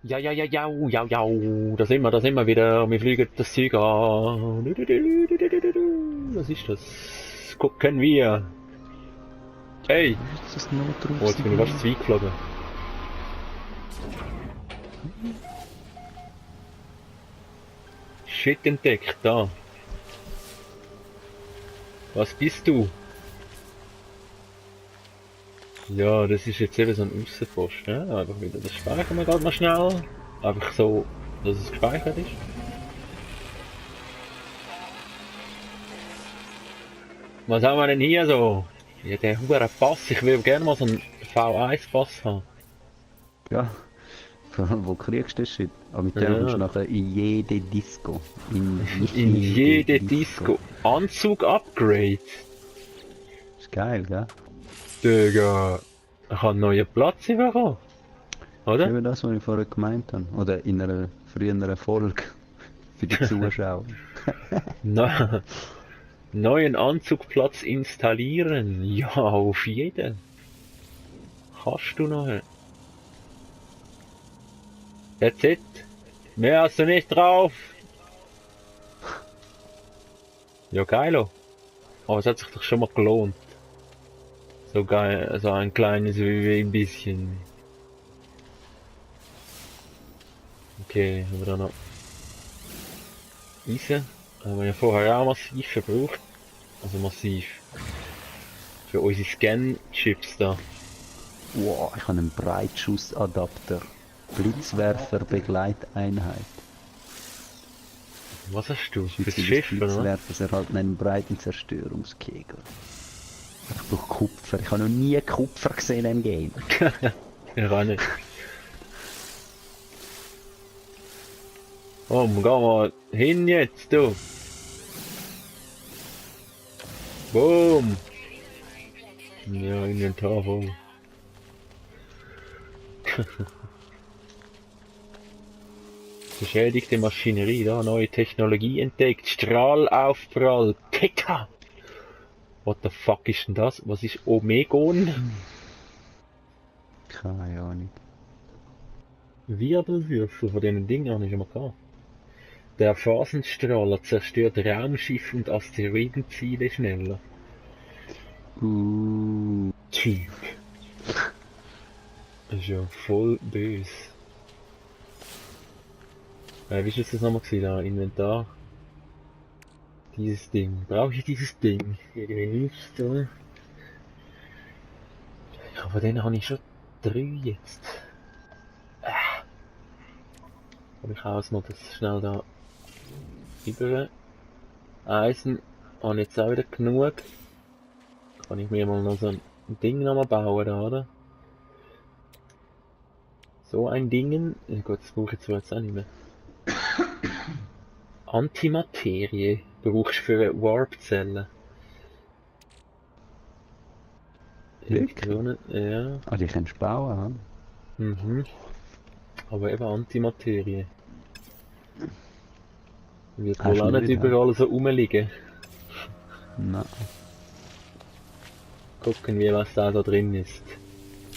Ja, ja, ja, ja, ja, ja, da sind wir wieder. Wir fliegen das Zeug an. Was ist das? Gucken wir. Hey! Ist das Oh, jetzt bin ich fast Notrufsignal? zweigeflogen. Shit entdeckt, da. Was bist du? Ja, das ist jetzt eben so ein Aussenpost, ne? Einfach wieder, das speichern wir gerade mal schnell. Einfach so, dass es gespeichert ist. Was haben wir denn hier so? Ja, der hure Pass, ich will gerne mal so einen V1-Pass haben. Ja, vor allem, wo kriegst du das Shit? Aber mit dem kommst du Ja, nachher in jede Disco. In in jede jede Disco. Disco. Anzug-Upgrade. Ist geil, gell? Digga, ich habe einen neuen Platz bekommen, Das ist oder? eben das, was ich vorher gemeint habe. Oder in einer früheren Folge. Für die Zuschauer. Na, neuen Anzugplatz installieren. Ja, auf jeden. Kannst du noch. That's it. Mehr hast du nicht drauf. Ja, geilo. Aber es hat sich doch schon mal gelohnt. So geil, so ein kleines ein bisschen. Okay, haben wir da noch Eisen. Haben wir ja vorher auch massiv verbraucht. Also massiv. Für unsere Scan-Chips da. Wow, ich habe einen Breitschussadapter. Blitzwerfer Begleiteinheit. Was hast du? Fürs Schütze des Schiff, oder? Blitzwerfers erhalten einen breiten Zerstörungskegel. Ich brauche Kupfer. Ich habe noch nie Kupfer gesehen im Game. Ich auch nicht. Oh, geh mal hin jetzt, du. Boom. Ja, Inventar voll. Beschädigte Maschinerie, da neue Technologie entdeckt. Strahlaufprall. Ticker. What the fuck ist denn das? Was ist Omegon? Keine Ahnung. Wirbelwürfel von diesen Dingen habe ich schon mal gehabt. Der Phasenstrahler zerstört Raumschiff und Asteroidenziele schneller. Typ. Das ist ja voll böse. Wie ist das nochmal gewesen, da? Inventar? Dieses Ding. Brauche ich dieses Ding? Irgendwie nicht, oder? Ja, von denen habe ich schon 3 jetzt. Aber ich haus mal das schnell da über. Eisen habe ich jetzt auch wieder genug. Kann ich mir mal noch so ein Ding nochmal bauen, da, oder? So ein Dingen. Ja gut, das brauche ich zwar jetzt auch nicht mehr. Antimaterie brauchst du für eine Warp-Zelle. Wirklich? Elektronen, ja. Ah, die kannst du bauen, Mhm. Aber eben Antimaterie. Wird Hast wohl du auch nicht nicht, hä? überall so rumliegen. Nein. Gucken wir, was da drin ist.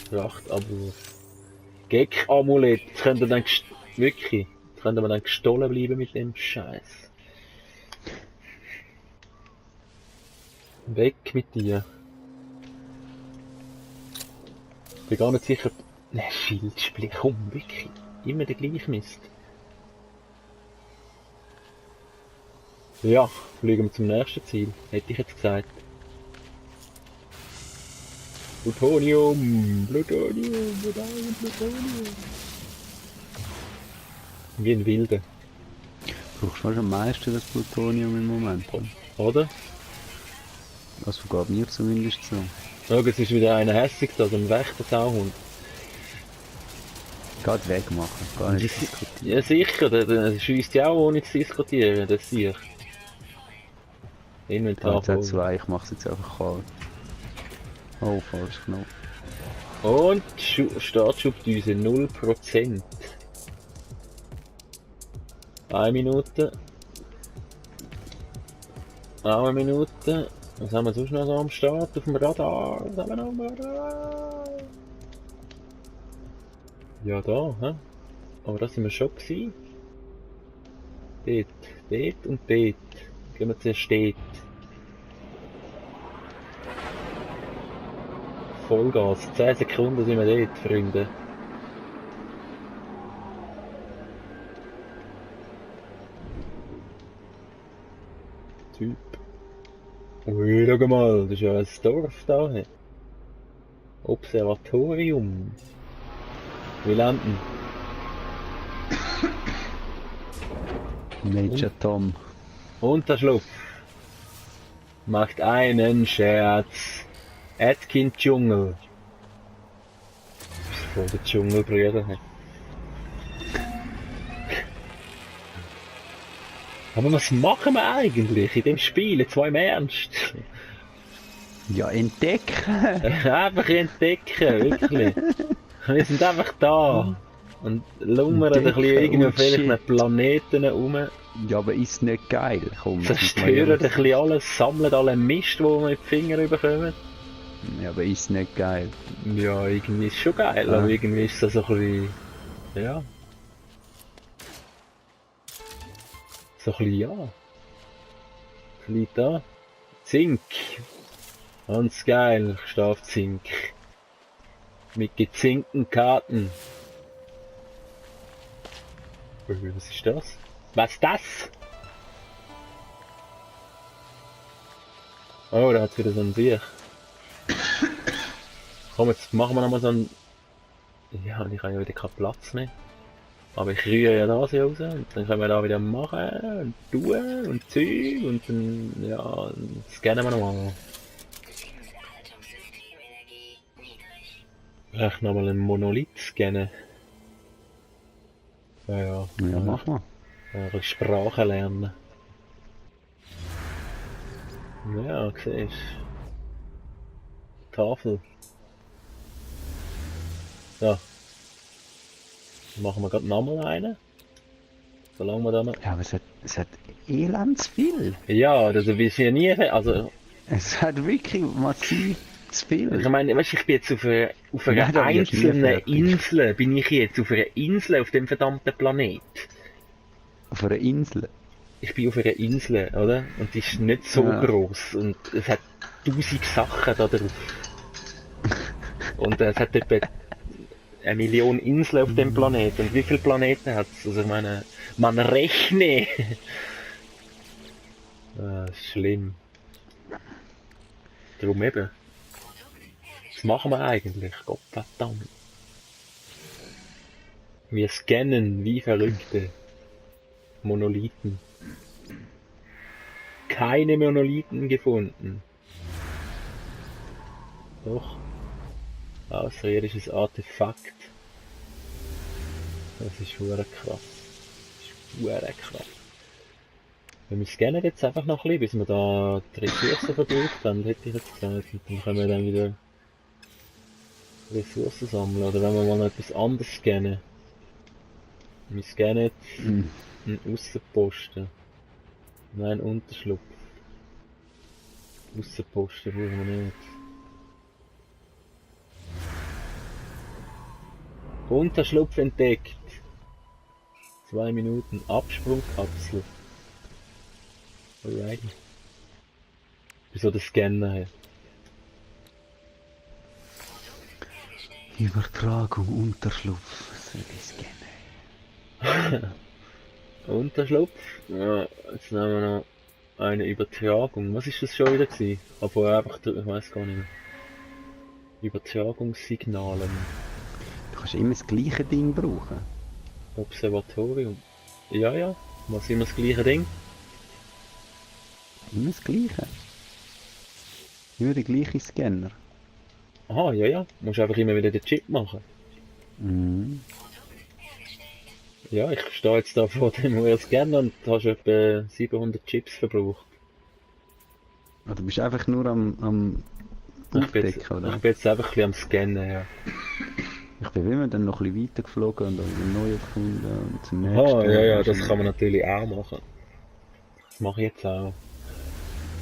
Prachtabus. Gek-Amulett. Jetzt könnte dann wirklich. Jetzt könnte man dann gestohlen bleiben mit dem Scheiß. Weg mit dir. Ich bin gar nicht sicher. Ne, Schildspiel, komm, wirklich. Immer der gleiche Mist. Ja, fliegen wir zum nächsten Ziel. Hätte ich jetzt gesagt. Plutonium, Plutonium, Plutonium, Plutonium. Wie ein Wilder, Brauchst du fast am meisten das Plutonium im Moment. oder? Das vergeht mir zumindest so. Schau, es ist wieder einer hässig, da so ein Wächter Sauhund. Geht wegmachen, gar nicht diskutieren. Ja sicher, der schiesst ja auch ohne zu diskutieren, das sehe ich. Inventar voll. Z2, ich mach's jetzt einfach kalt. Oh, falsch Knopf. Und Startschubdüse 0%. 1 Minute. Auch 1 Minute. Was haben wir sonst noch so am Start auf dem Radar? Was haben wir noch am Radar? Ja, da, hä? Aber da sind wir schon gewesen. Dort, dort und dort. Gehen wir zuerst dort. Vollgas. 10 Sekunden sind wir dort, Freunde. Typ. Ui, schau mal, das ist ja ein Dorf da. He. Observatorium. Wir landen. Major Tom. Unterschlupf. Macht einen Scherz. Atkin Dschungel. Das ist voll der Dschungelbrüder. He. Aber was machen wir eigentlich in dem Spiel? Jetzt mal im Ernst. Ja, entdecken! Einfach entdecken, wirklich. Wir sind einfach da. Und lungern ein bisschen irgendwie auf welchen Planeten rum. Ja, aber ist nicht geil. Komm, Zerstören ein bisschen alles, sammeln alle Mist, wo wir mit den Fingern bekommen. Ja, aber ist nicht geil. Ja, irgendwie ist es schon geil, Ja. aber irgendwie ist das so ein bisschen... Ja. So ein bisschen, ja. Ein bisschen da. Zink. Ganz geil, ich stehe auf Zink. Mit gezinkten Karten. Was ist das? Was ist das? Oh, da hat wieder so ein Sieg. Komm, jetzt machen wir nochmal so ein... Ja, ich habe ja wieder keinen Platz mehr. Aber ich rühre ja das hier raus und dann können wir da wieder machen und tun und Zeug und dann, ja, dann scannen wir nochmal. Vielleicht nochmal einen Monolith scannen. Ja, Ja, mach mal. eine Sprache lernen. Ja, siehst Tafel. Ja. Dann machen wir gerade nochmal einen. Solange wir dann... Ja, aber es hat elends viel. Ja, das ist ja nie... Also, Es hat wirklich massiv zu viel. ich meine, weißt, ich bin jetzt auf einer Nein, da wirst du nie einzelnen fertig. Insel, bin ich jetzt auf einer Insel auf dem verdammten Planet. Auf einer Insel. Ich bin auf einer Insel, oder? Und die ist nicht so Ja. groß und es hat 1000 Sachen da drauf. Und es hat etwa 1 Million Inseln auf dem Planeten. Und wie viele Planeten hat es? Also ich meine, man rechne. Das ist schlimm. Darum eben. Was machen wir eigentlich? Gottverdammt. Wir scannen wie Verrückte. Monolithen. Keine Monolithen gefunden. Doch. Außerirdisches Artefakt. Das ist hure krass. Das ist hure krass. Wir scannen jetzt einfach noch ein bisschen, bis wir da die Ressourcen verbraucht haben, hätte ich jetzt gesagt. Und dann können wir dann wieder Ressourcen sammeln. Oder wenn wir mal noch etwas anderes scannen. Wir scannen jetzt Hm. einen Aussenposten. Nein, Unterschlupf. Aussenposten brauchen wir nicht. Unterschlupf entdeckt. 2 Minuten Absprungkapsel. Alright. Wieso der Scanner her? Übertragung, Unterschlupf. Was soll ich scannen? Unterschlupf? Ja, jetzt nehmen wir noch eine Übertragung. Was ist das schon wieder gewesen? Aber einfach, ich weiß gar nicht mehr. Übertragungssignalen. Du kannst immer das gleiche Ding brauchen. Observatorium. Ja, ja. Was immer das gleiche Ding? Immer das gleiche. Immer der gleiche Scanner. Aha, ja, ja. Du musst einfach immer wieder den Chip machen. Mhm. Ja, ich stehe jetzt da vor dem US-Scanner und hast etwa 700 Chips verbraucht. Ah, du bist einfach nur am Ich bin jetzt, Aufdecken, oder? ich bin jetzt einfach ein bisschen am Scannen, ja. Ich bin immer dann noch ein bisschen weiter geflogen und dann wieder neu gefunden und zum nächsten. Ah, ja, ja, Also, das kann man natürlich auch machen. Das mache ich jetzt auch.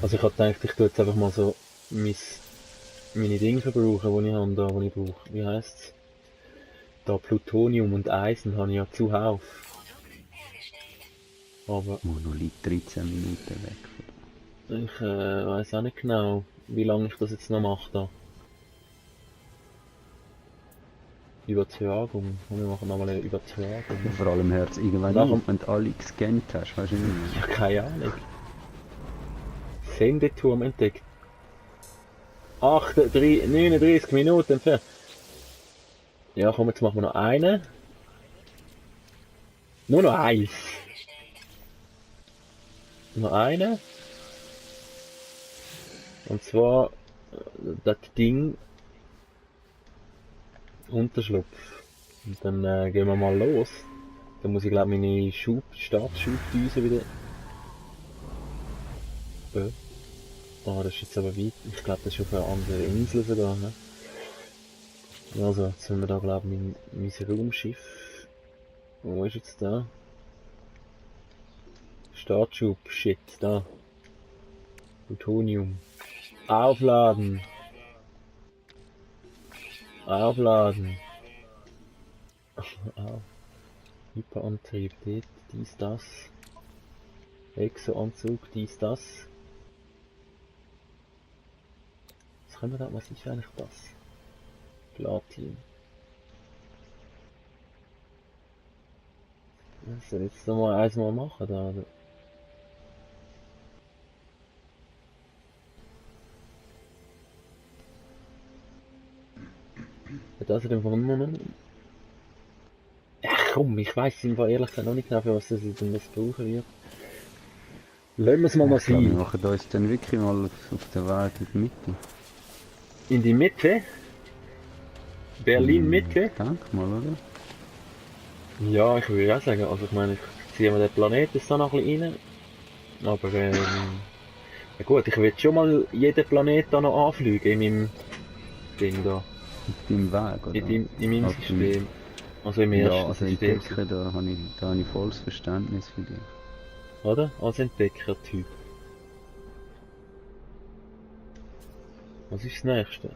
Also ich habe gedacht, ich tue jetzt einfach mal so meine Dinge verbrauchen, die ich habe, da, die ich brauche. Wie heisst's? Da Plutonium und Eisen habe ich ja zuhauf. Aber Monolith 13 Minuten weg. ich weiß auch nicht genau, wie lange ich das jetzt noch mache da. Übertragung. Wir machen nochmal eine Übertragung. Vor allem hört es irgendwann Nach auf, wenn du alle gescannt hast, weißt du nicht Ja, mehr. keine Ahnung. Sendeturm entdeckt. 39 Minuten entfernt. Ja, komm, jetzt machen wir noch eine. Nur noch eins. Noch eine. Und zwar das Ding Unterschlupf. Und dann gehen wir mal los. Dann muss ich glaube meine Startschubdüse wieder. Oh, das ist jetzt aber weit. Ich glaube, das ist auf einer anderen Insel sogar. Ne? Also, jetzt sind wir da glaube ich mein Raumschiff. Wo ist jetzt da? Startschub, shit, da. Plutonium. Aufladen. Aufladen. Auf. Hyperantrieb, dies, das. Exoanzug, dies, das. Was können wir da? Was ist eigentlich das? Platin. Was soll ich jetzt noch mal eins mal machen da? Oder? Das ist einfach nur. Ach komm, ich weiß einfach ehrlich gesagt noch nicht genau, für was das denn das brauchen wird. Lassen wir es mal Ich glaube, wir sein. machen uns dann wirklich mal auf den Weg in die Mitte. In die Mitte? Berlin Mitte? Denk mal, oder? Ja, ich würde auch sagen, also ich meine, ich ziehe mir den Planeten da noch ein bisschen rein. Aber ja gut, ich will schon mal jeden Planet da noch anfliegen in meinem Ding da. Auf deinem Weg, oder? In meinem Auf dem- System. Also im Ja, ersten also System. entdecken, da habe ich volles Verständnis für dich. Oder? Als Entdecker-Typ. Was ist das nächste?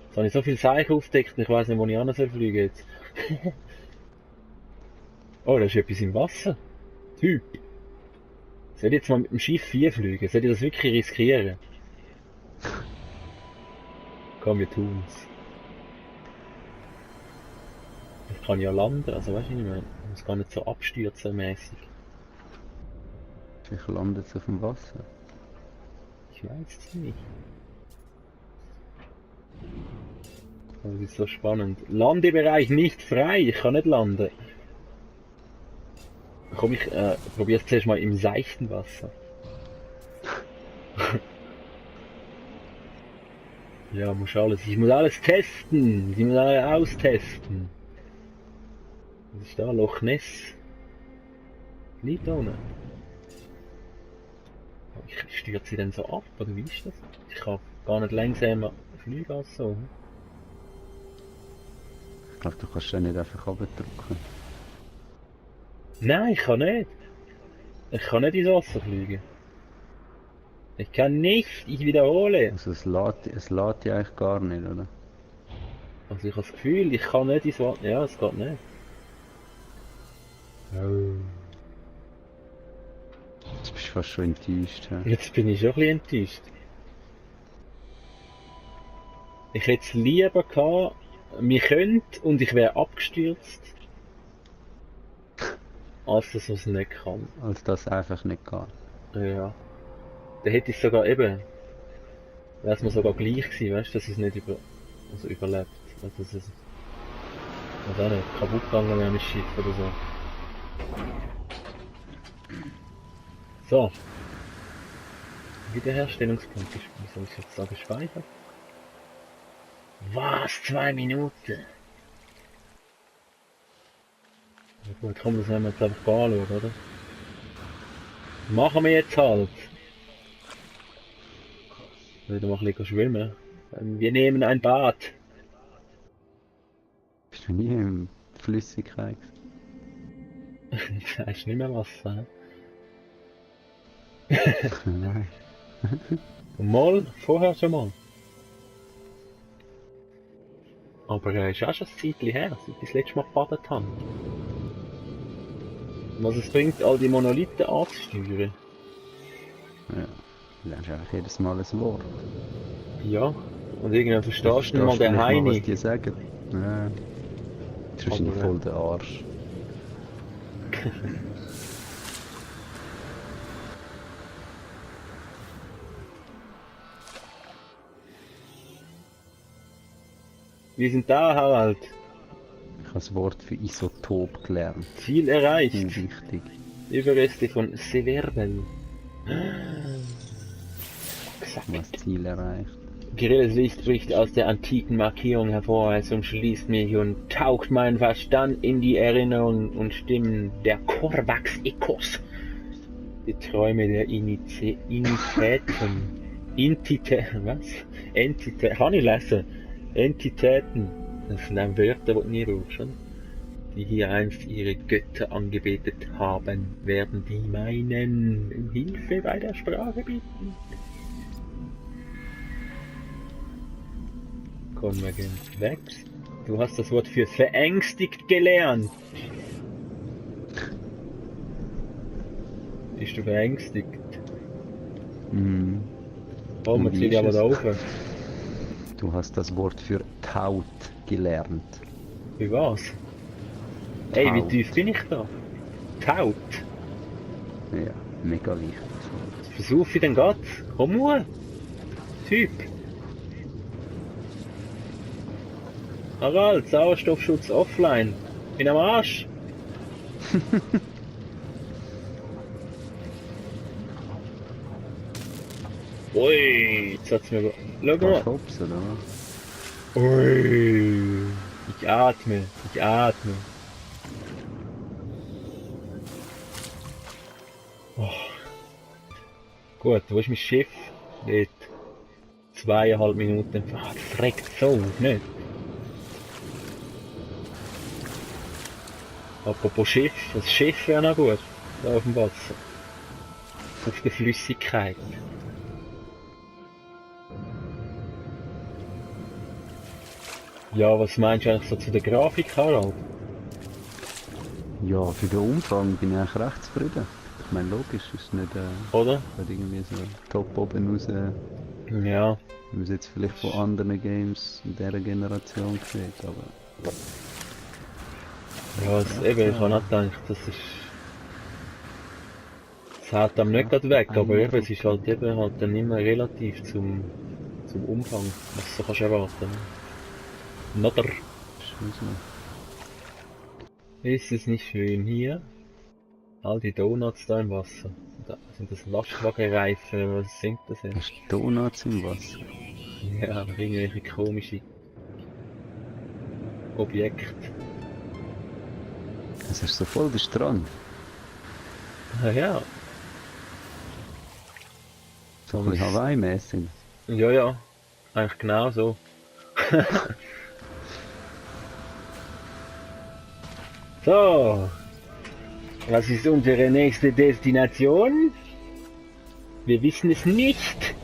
Jetzt habe ich so viel Zeichen aufgedeckt und ich weiß nicht, wo ich hin soll fliegen jetzt. Oh, da ist etwas im Wasser. Typ. Soll ich jetzt mal mit dem Schiff 4 fliegen? Soll ich das wirklich riskieren? Komm, wir tun's. Ich kann ja landen, also weißt du nicht mehr. Ich muss gar nicht so abstürzen mäßig. Vielleicht landet es auf dem Wasser. Ich weiß es nicht. Aber es ist so spannend. Landebereich nicht frei, ich kann nicht landen. Komm, ich probier's zuerst mal im seichten Wasser. Ja, ich muss alles testen. Ich muss alles austesten. Was ist da? Loch Ness? Liegt da unten. Ich stürze sie dann so ab, oder wie ist das? Ich kann gar nicht langsamer fliegen als so. Ich glaube, du kannst den nicht einfach abdrücken. Nein, ich kann nicht. Ich kann nicht ins Wasser fliegen. Ich kann nicht, ich wiederhole. Also es lädt dich eigentlich gar nicht, oder? Also ich habe das Gefühl, ich kann nicht ins Wasser. Ja, es geht nicht. Oh. Jetzt bist du fast schon enttäuscht. He? Jetzt bin ich schon ein bisschen enttäuscht. Ich hätte es lieber gehabt, mir könnte und ich wäre abgestürzt, als dass man es nicht kann. Als das einfach nicht geht. Ja. Dann hätte ich sogar eben, wäre es mir sogar gleich gewesen, weißt du, dass ich es nicht überlebt. Also, dass es, weiß auch nicht, kaputt gegangen wäre mein Schiff oder so. So. Wiederherstellungspunkt. Wie soll ich jetzt sagen? Gespeichert? Was? 2 Minuten? Ja gut, komm, das werden wir jetzt einfach anschauen, oder? Machen wir jetzt halt. Wieder mal ein bisschen schwimmen. Wir nehmen ein Bad. Bist du nie in Flüssigkeit? Da ist nicht mehr Wasser. Nein. Mal, vorher schon mal. Aber ist auch schon ein Zeitchen her, seit ich das letzte Mal gebadet habe. Was es bringt, all die Monolithen anzusteuern. Ja. Du lernst eigentlich jedes Mal ein Wort. Ja. Und irgendwann verstehst du Verstehst nicht mal den vielleicht mal, was Heini. die sagen. Ja. Das ist wahrscheinlich Aber, voll der Arsch. Wir sind da, Harald. Ich habe das Wort für Isotop gelernt. Ziel erreicht. Unwichtig. Überreste von Severbel. Was Ziel erreicht. Grelles Licht bricht aus der antiken Markierung hervor, es umschließt mich und taucht meinen Verstand in die Erinnerungen und Stimmen der Korvax-Echos. Die Träume der Kann ich lesen? Entitäten. Das sind dann Wörter, die du nie brauchst, oder? Die hier einst ihre Götter angebetet haben, werden die meinen um Hilfe bei der Sprache bitten. Konvergenz wächst. Du hast das Wort für verängstigt gelernt. Bist du verängstigt? Mhm. Oh, man Wie zieht ist aber es? da rauf. Du hast das Wort für taut gelernt. Wie was? Ey, wie Taut. tief bin ich da? Taut. Ja, mega wichtig. Versuch ich denn grad? Komm nur. Typ. Harald, Sauerstoffschutz offline. Bin am Arsch. Ui, jetzt hat's mir... Schau Kannst mal. du hops, oder was? Ui. Ich atme. Oh. Gut, wo ist mein Schiff? Dort. 2,5 Minuten. Ah, das regt so, nicht? Apropos Schiff, das Schiff wäre noch gut. Da auf dem Wasser. Auf der Flüssigkeit. Ja, was meinst du eigentlich so zu der Grafik, Harald? Ja, für den Umfang bin ich eigentlich recht zufrieden. Ich meine, logisch, ist nicht Oder? nicht irgendwie so top oben raus, wie Ja. man es jetzt vielleicht von anderen Games in dieser Generation sieht, aber Ja, eben, ich habe auch gedacht, das ist... Es hält einem nicht gerade weg, aber eben, es ist halt eben halt dann immer relativ zum Umfang, was du kannst erwarten. Notter. schon so. Ist es nicht schön hier? All die Donuts da im Wasser. Da sind das Lastwagenreifen, was sind das denn? Hast du Donuts im Wasser? Ja, aber irgendwelche komische Objekte. Das ist so voll der Strand. Ah ja. So ein bisschen Hawaii-mäßig. Ja, ja. Eigentlich genau so. So. Was ist unsere nächste Destination? Wir wissen es nicht.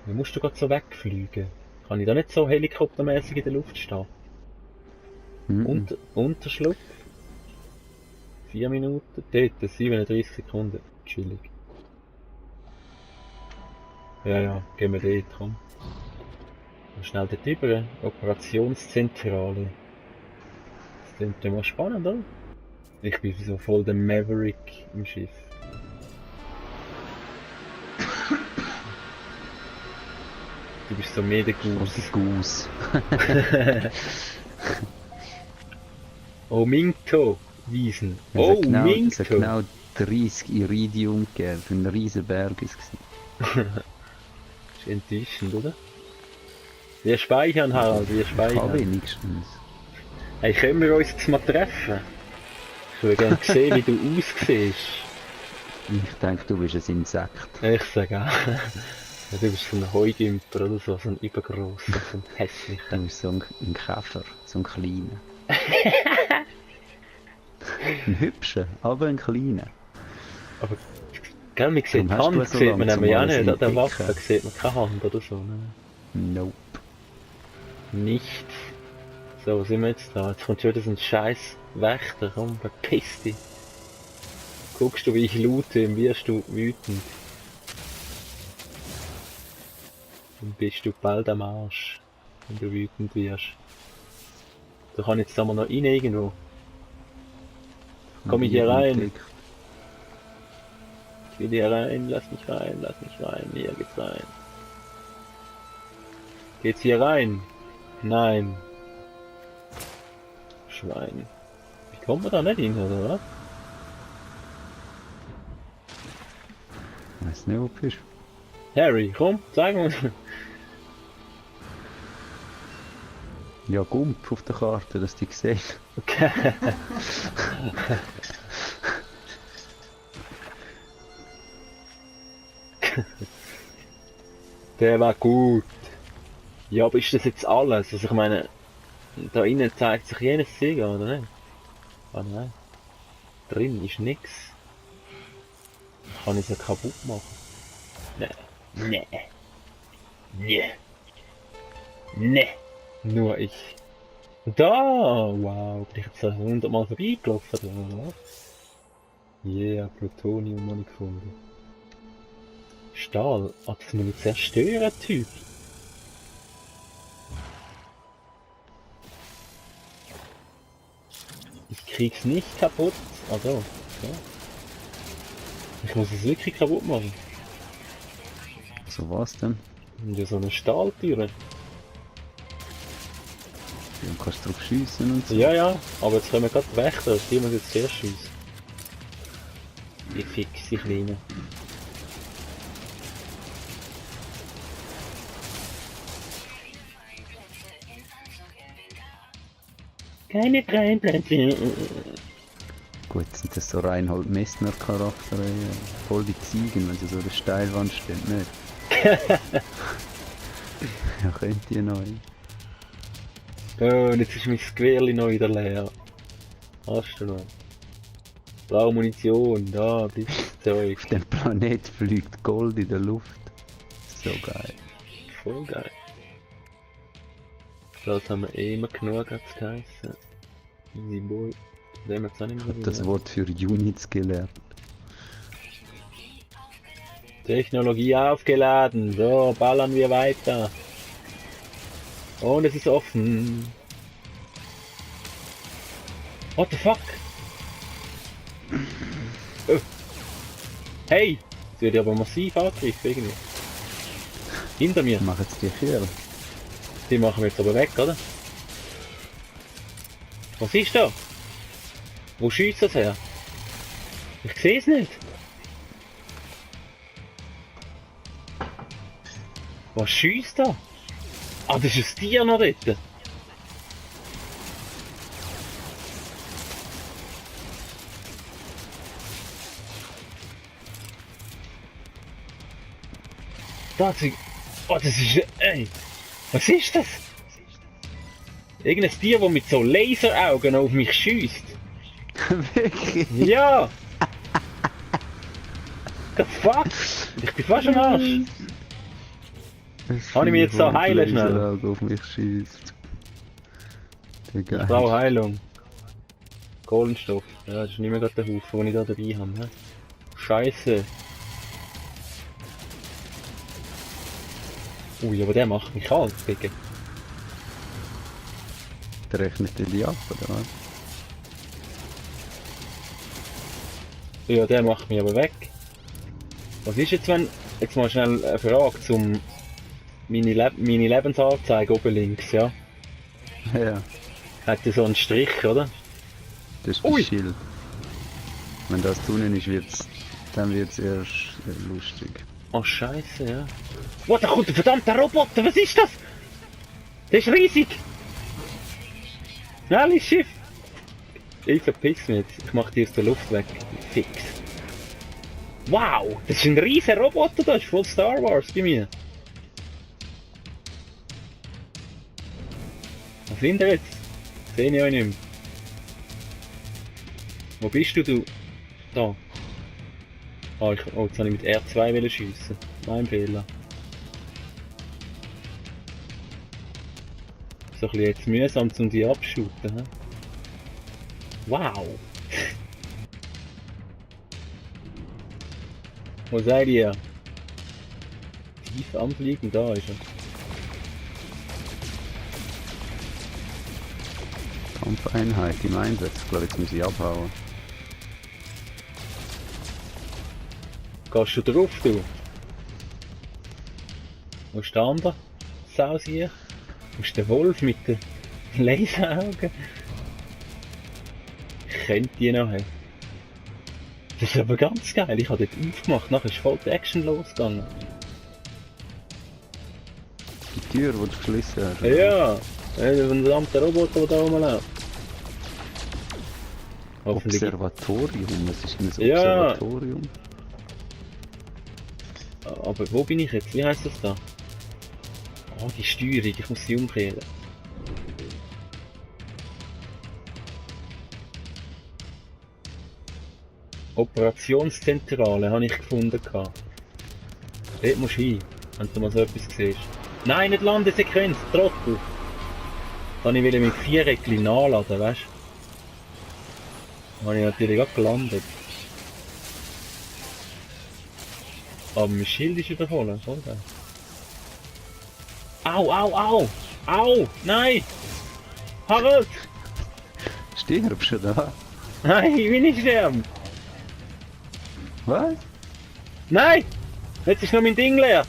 Wie musst du gerade so wegfliegen? Kann ich da nicht so helikoptermäßig in der Luft stehen? Mhm. Unterschlupf. 4 Minuten. Dort, 37 Sekunden. Chillig. Ja, ja, gehen wir dort, komm. Mal schnell dort rüber. Operationszentrale. Das klingt ja mal spannend, oder? Ich bin so voll der Maverick im Schiff. Du bist so mehr der Goose. Goose. Oh, Minto Wiesen. Es Oh, hat genau, Minto! es hat genau 30 Iridium gegeben. Für einen riesen Berg ist es. Das ist enttäuschend, oder? Wir speichern, Harald, wir Ich habe speichern. wenigstens. Hey, können wir uns jetzt mal treffen? Ich würde gerne sehen, wie du aussiehst. Ich denke, du bist ein Insekt. Ich sage auch. Ja, du bist so ein Heugümper oder so, so ein übergrosser, so ein hässlicher. Du bist so ein Käfer, so ein kleiner. Ein hübscher, aber ein kleiner. Aber, gell, man sieht die Warum hast du Hand, so sieht man langsam nämlich auch alles nicht. An der entdecken? Waffe sieht man keine Hand oder so. Ne? Nope. Nicht. So, wo sind wir jetzt da? Jetzt kommt schon wieder so ein scheiß Wächter. Komm, verpiss dich. Guckst du, wie ich loote, wirst du wütend. Dann bist du bald am Arsch, wenn du wütend wirst. Da kann jetzt da mal noch rein irgendwo. Komm ich hier rein? Ich will hier rein, lass mich rein, hier geht's rein. Geht's hier rein? Nein. Schwein. Wie kommt man da nicht hin, oder was? Weiß nicht, wo du bist. Harry, komm, zeig uns. Ja, Gump auf der Karte, dass du dich siehst. Okay. Der war gut. Ja, aber ist das jetzt alles? Also ich meine, da innen zeigt sich jenes Sieger, oder nicht? Ah nein. Drin ist nix. Kann ich es ja kaputt machen? Nee. Nee. Nee. Nee. Nur ich. Da! Wow, bin ich jetzt da 100 Mal vorbeigelaufen, oder was? Yeah, Plutonium noch nicht gefunden. Stahl? Ah, das muss ich zerstören, Typ. Ich krieg's nicht kaputt. Also, ja. Ich muss es wirklich kaputt machen. So was denn? Und ja, so eine Stahltüre. Du kannst drauf schiessen und so. Ja, ja, aber jetzt können wir gerade Wächter, die muss jetzt zuerst schiessen. Die Fix, die Kleine. Keine freien Plätze. Gut, sind das so Reinhold Messner Charaktere, voll die Ziegen, wenn sie so eine Steilwand steht, nicht? Ja, könnt ihr noch. Oh, und jetzt ist mein Gewehrli noch wieder leer. Hast du noch? Blaue Munition, da, das Zeug. Auf dem Planet fliegt Gold in der Luft. So geil. Voll geil. Das haben wir eh immer genug, hat's geheißen. Easy boy. Den haben wir jetzt auch nicht mehr so Das Wort für Units gelernt. Technologie aufgeladen, so, ballern wir weiter. Und es ist offen. What the fuck? Oh. Hey! Das wird aber massiv angegriffen irgendwie. Hinter mir. Mach jetzt die Kiel. Die machen wir jetzt aber weg, oder? Was ist da? Wo schießt das her? Ich sehe es nicht. Was schießt da? Ah, das ist ein Tier noch dort. Das ist... Oh, das ist... Ey! Was ist das? Irgendein Tier, das mit so Laseraugen auf mich schießt. Wirklich? Ja! The fuck? Ich bin fast am Arsch. Kann ich mich jetzt so heilen schnell? Auf mich schießt. Ich brauche Heilung. Kohlenstoff. Ja, das ist nicht mehr gerade der Haufen, den ich da dabei habe. Ne? Scheiße. Ui, aber der macht mich kalt, Digga. Der rechnet die ab, oder was? Ja, der macht mich aber weg. Was ist jetzt, wenn... Jetzt mal schnell eine Frage zum... Meine Lebensanzeige oben links, ja? Ja. Hat ja so einen Strich, oder? Das ist Ui. das Schild. Wenn das drinnen ist, dann wird's erst lustig. Oh Scheiße, ja. What, da kommt ein verdammter Roboter, was ist das? Der ist riesig! Schnelles Schiff! Ich verpiss mich jetzt, ich mach die aus der Luft weg. Fix. Wow, das ist ein riesiger Roboter, das ist voll Star Wars bei mir. Was sind wir jetzt? Sehe ich euch nicht mehr. Wo bist du? Da. Oh, jetzt habe ich mit R2 schiessen. Mein Fehler. so ein bisschen jetzt mühsam, um die abzuschuten. He? Wow! Wo seid ihr? Tief am Fliegen, da ist er. Kampfeinheit im Einsatz. Ich glaube, jetzt muss ich abhauen. Gehst du drauf, du? Wo ist der andere? Saus hier? Wo ist der Wolf mit den Laseraugen? Ich könnte die noch haben. Das ist aber ganz geil, ich habe dort aufgemacht, nachher ist voll die Action losgegangen. Die Tür, die du geschlossen hast. Ja, der verdammte Roboter, der da rumläuft. Hoffentlich. Observatorium, was ist denn ein Ja. Observatorium? Aber wo bin ich jetzt? Wie heisst das da? Oh, die Steuerung, ich muss sie umkehren. Operationszentrale habe ich gefunden. Dort musst du hin, wenn du mal so etwas siehst. Nein, nicht Landesequenz, Trottel! Dann wollte ich mit 4 Räckchen nachladen, weißt du? Dann habe ich natürlich auch gelandet. Aber mein Schild ist wieder voll, voll geil. Au, au, au! Au! Nein! Harald! Stirbst du da? Nein, ich will nicht sterben! Was? Nein! Jetzt ist noch mein Ding leer!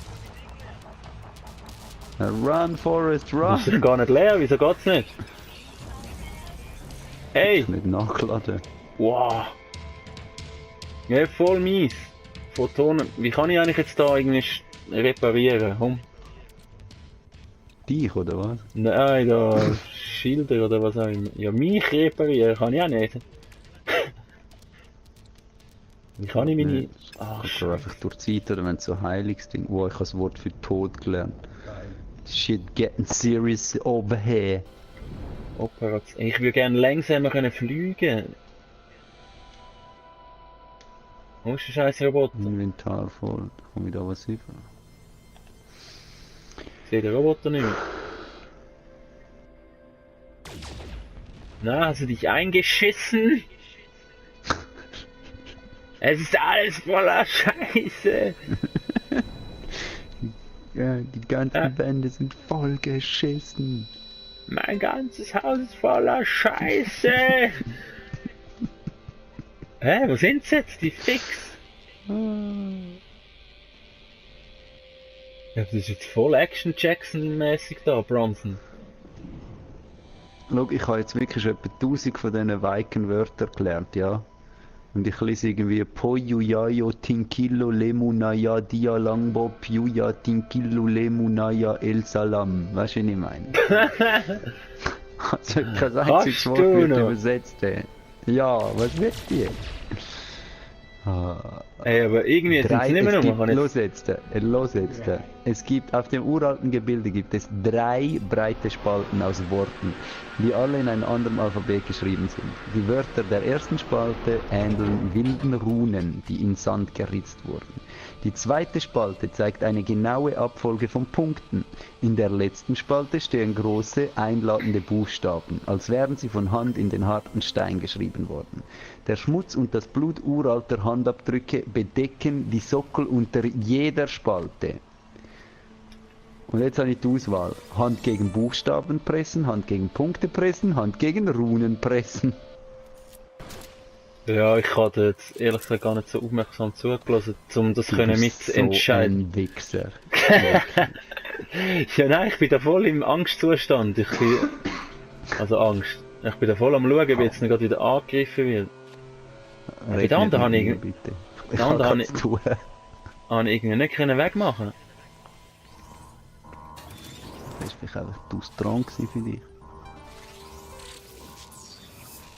Run, Forest, Das run! ist gar nicht leer, wieso geht's nicht? Hey! Nicht nachgeladen. Wow! Ja, voll mies! Photonen. Wie kann ich eigentlich jetzt da irgendwie reparieren? Komm. Dich, oder was? Nein, da Schilder oder was auch immer. Ja, mich reparieren kann ich auch nicht. Wie kann ich meine... Nee, Ach, ich glaube einfach durch die Zeit, oder wenn du so Heiligsding... Oh, ich habe das Wort für Tod gelernt. Shit getting serious over here. Operation. Ich würde gerne langsamer können fliegen. Wo ist der scheiß Roboter? Inventar voll. Komm ich da was über? Ich sehe den Roboter nicht mehr. Na, hast du dich eingeschissen? Es ist alles voller Scheiße. Ja, die ganzen Wände sind voll geschissen. Mein ganzes Haus ist voller Scheiße. Hä, wo sind sie jetzt? Die Fix? Ja, das ist jetzt voll Action Jackson-mäßig da, Bronson. Schau, ich habe jetzt wirklich schon etwa 1000 von diesen weiken Wörtern gelernt, ja. Und ich lese irgendwie Poyu Yayo Tinkilo Lemunaya Dia Langbo Piuya Tinkilo Lemunaya El Salam. Weißt du, was ich meine? Also kein einziges Wort wird übersetzt. Ja, was wird die? Ey, aber irgendwie sind sie nicht mehr noch. Los jetzt. Es gibt auf dem uralten Gebilde gibt es 3 breite Spalten aus Worten, die alle in einem anderen Alphabet geschrieben sind. Die Wörter der ersten Spalte ähneln wilden Runen, die in Sand geritzt wurden. Die zweite Spalte zeigt eine genaue Abfolge von Punkten. In der letzten Spalte stehen große, einladende Buchstaben, als wären sie von Hand in den harten Stein geschrieben worden. Der Schmutz und das Blut uralter Handabdrücke bedecken die Sockel unter jeder Spalte. Und jetzt habe ich die Auswahl. Hand gegen Buchstaben pressen, Hand gegen Punkte pressen, Hand gegen Runen pressen. Ja, ich habe jetzt ehrlich gesagt gar nicht so aufmerksam zugelassen, um das können mitentscheiden. Ein Wichser. Ja, nein, ich bin da voll im Angstzustand. Ich bin da voll am schauen, wie jetzt nicht gerade wieder angegriffen wird. Bei den anderen habe ich irgendwie nicht können wegmachen. Das war vielleicht einfach zu strong für dich.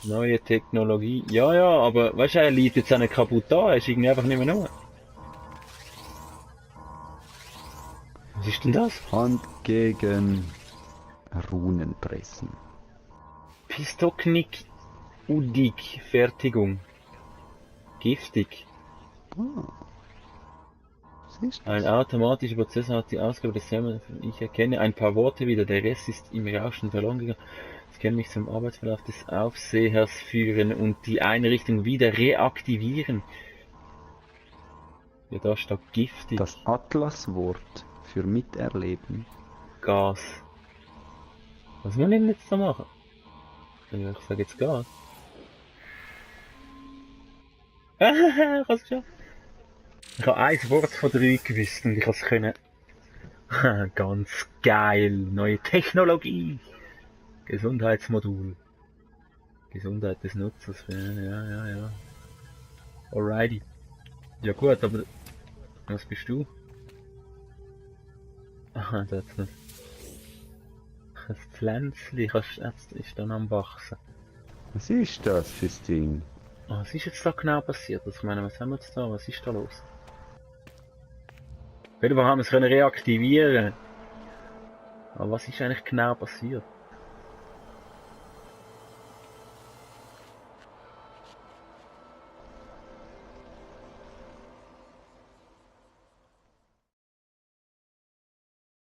Neue Technologie. Ja, ja, aber weißt du, er liegt jetzt auch nicht kaputt da, er ist irgendwie einfach nicht mehr nur. Was ist denn das? Hand gegen Runen pressen. Pistoknik Udig Fertigung. Giftig. ist Ein das? automatischer Prozessor hat die Ausgabe des Servers. Ich erkenne ein paar Worte wieder, der Rest ist im Rauschen verloren gegangen. Ich kann mich zum Arbeitsverlauf des Aufsehers führen und die Einrichtung wieder reaktivieren. Ja, da steht giftig. Das Atlaswort für Miterleben. Gas. Was will ich denn jetzt da machen? Ja, ich sage jetzt Gas. Ich hab's geschafft. Ich habe ein Wort von 3 gewusst und ich habe es können. Ganz geil. Neue Technologie. Gesundheitsmodul. Gesundheit des Nutzers. Ja. Alrighty. Ja gut, aber was bist du? Aha, das ist nicht. Ein Pflänzchen ist dann am Wachsen. Was ist das fürs Ding? Was ist jetzt da genau passiert? Ich meine, was haben wir jetzt da? Was ist da los? Auf jeden Fall haben wir es können reaktivieren. Aber was ist eigentlich genau passiert?